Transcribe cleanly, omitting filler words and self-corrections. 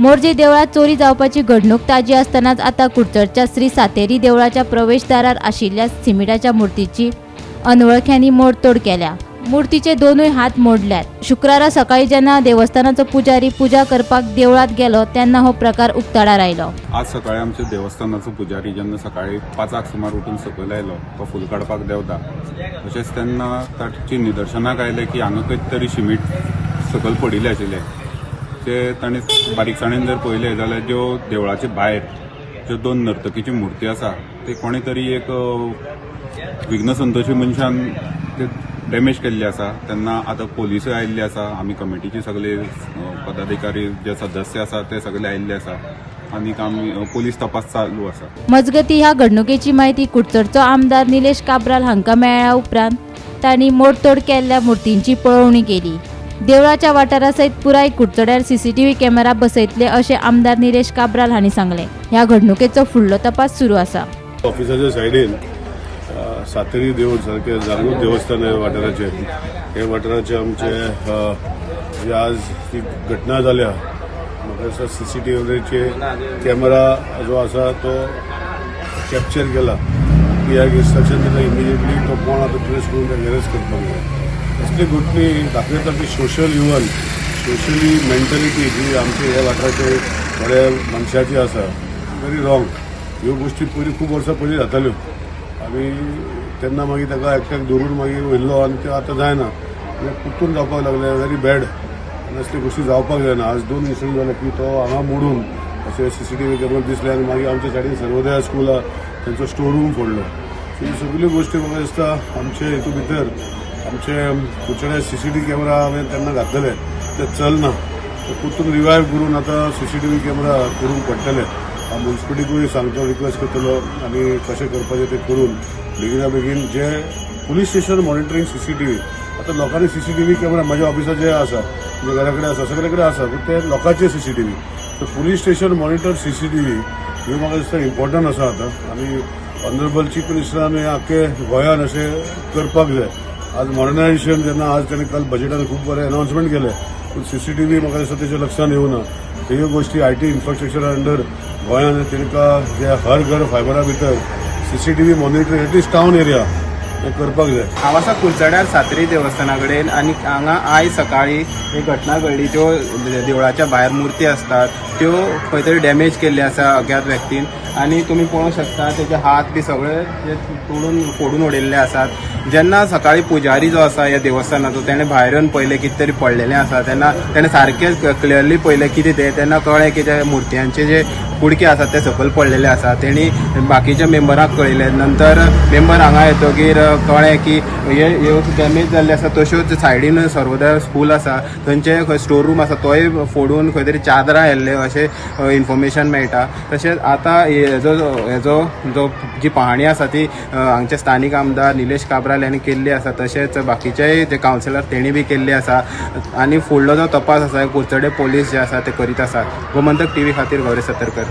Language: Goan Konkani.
मोरजे देवळात चोरी जावपाची घडणूक ताजी आसतनाच आतां कुडचडच्या श्री सातेरी देवळाच्या प्रवेशदारार आशिल्ल्या सिमिटाच्या मूर्तीची अनवळख्यांनी मोडतोड केल्या. मूर्तीचे दोनूय हात मोडल्यात. शुक्रारा सकाळी जेन्ना देवस्थानाचो पुजारी पुजा करपाक देवळात गेलो तेन्ना हो प्रकार उक्ताडार आयलो. आज सकाळी आमच्या देवस्थानाचो पुजारी जेन्ना सकाळी 5 सुमार उठून सकयल आयलो, तो फूल काडपाक देंवता, तशेंच तेन्ना ताची निदर्शनाक आयलें की हांगा खंय तरी शिमीट सकयल पडिल्लें आशिल्लें. ते ताणें बारीकसाणेन जर पळयलें जाल्यार ज्यो देवळाचे भायर ज्यो दोन नर्तकीची मुर्ती आसा, ते कोणी तरी एक विघ्नसंतोशी मनशान ते डॅमेज केल्ले आसा. तेन्ना आतां पोलिसूय आयिल्ले आसा. आमी कमिटीचे सगळे पदाधिकारी जे सदस्य आसा ते सगळे आयिल्ले आसा आनीक आमी पोलीस तपास चालू आसा. मजगती, ह्या घडणुकेची माहिती कुडचडचो आमदार निलेश काब्राल हांकां मेळ्ळ्या उपरांत तांणी मोडतोड केल्ल्या मूर्तींची पळोवणी केली. देवळाच्या वाठारा सयत पुराय कुडचड्यार सीसीटीव्ही कॅमेरा बसयतले अशें आमदार निलेश काब्राल हांणी सांगलें. ह्या घडणुकेचो फुडलो तपास सुरू आसा. ऑफिसाच्या सायडीन सातेरी देवूळ सारकें जागृत देवस्थान आहे वाठाराचें. हे वाठाराचे आमचे जी आज ती घटना जाल्या, म्हाका दिसता सीसीटीव्हीचे कॅमेरा जो आसा तो कॅप्चर केला. कित्याक इन्स्ट्रक्शन दिला, इमिजिएटली तो कोण आतां ट्रेस करून ताका अरेस्ट करपाक जाय. असली घटनी दाखयता की सोशल इवन सोशली मेंटलिटी जी आमचे ह्या वाठाराचे थोड्या मनशाची आसा, व्हेरी रॉंग. ह्यो गोश्टी पयलीं खूब वर्सां पयलीं जाताल्यो आनी तेन्ना मागीर ताका एकट्याक धरून मागीर व्हेल्लो आनी ते आतां जायना. म्हणजे परतून जावपाक लागले, व्हेरी बॅड. आनी असली गोश्टी जावपाक जायना. आज दोन इन्सिडंट जाले की तो हांगा मोडून अशें सीसीटीव्ही कॅमेरा दिसले आनी मागीर आमच्या सायडीन सर्वोदया स्कूल आहा, तेंचो स्टोर रूम फोडलो. सो ही सगळ्यो गोश्टी म्हाका दिसता आमचे हितून भितर आमचे कुडचड्यार सीसीटीव्ही कॅमेरा हांवें तेन्ना घातलेले ते चलना. ते परतून रिवायव करून आतां सीसीटीव्ही कॅमेरा करूंक पडटले. हांव मुन्सिपालिटीकूय सांगतो, रिक्वेस्ट करतलो आनी कशें करपाचें तें करून बेगिना बेगीन जे पुलीस स्टेशन मॉनिटरींग सीसीटीव्ही. आतां लोकांनी सीसीटीव्ही कॅमेरा म्हाज्या ऑफिसाचे आसा, म्हज्या घरा कडेन आसा, सगळे कडेन आसा, पूण ते लोकांचे CCTV. So police station monitor CCTV ह्यो म्हाका दिसता इम्पॉर्टंट आसा आतां. आनी ऑनरेबल चीफ मिनिस्टरान हे आख्खे गोंयान अशें करपाक जाय. आज मॉडर्नायझेशन जेन्ना आज ताणें काल बजेटान खूब बरें अनाउन्समेंट केलें, पूण सीसीटीव्ही म्हाका दिसता तेच्या लक्षात येवना. ह्यो गोश्टी I T infrastructure under गोंयान तांकां जे हर घर फायबरा भितर CCTV monitoring at least town area हें करपाक जाय. हांव आसा कुडचड्यार सातेरी देवस्थाना कडेन आनी हांगा आयज सकाळी एक घटना घडली. ज्यो देवळाच्या भायर मुर्ती आसतात त्यो खंय तरी डॅमेज केल्ली आसा अज्ञात व्यक्तीन आनी तुमी पळोवंक शकता, तेजे हात बी सगळे ते तोडून फोडून उडयल्ले आसात. जेन्ना सकाळी पुजारी जो आसा ह्या देवस्थानाचो, तेणें भायर येवन पळयलें कितें तरी पडलेलें आसा, तेन्ना तेणें सारकें क्लियरली पळयलें कितें तें, तेन्ना कळ्ळें की ते मुर्त्यांचे जे कुडके आसात ते सकयल पडलेले आसात. तेणी बाकीच्या मेंबराक कळयलें. नंतर मेंबर हांगा येतकीर कळ्ळें की हे ह्यो डॅमेज जाल्ले आसा. तश्योच सायडीन सर्वोदय स्कूल आसा, थंयचे खंय स्टोर रूम आसा, तोय फोडून खंय तरी चादरां व्हेल्ले अशें इन्फॉर्मेशन मेळटा. तशेंच आतां हेजो जो जी पहाणी आसा ती हांगचे स्थानीक आमदार निलेश काब्राल यांनी केल्ली आसा. तशेंच बाकीचेय जे कावन्सिलर तेणी बी केल्ली आसा आनी फुडलो जो तपास आसा कुडचडे पोलीस जे आसा ते करीत आसात. गोमंतक टीव्ही खातीर गौरी सतरकर.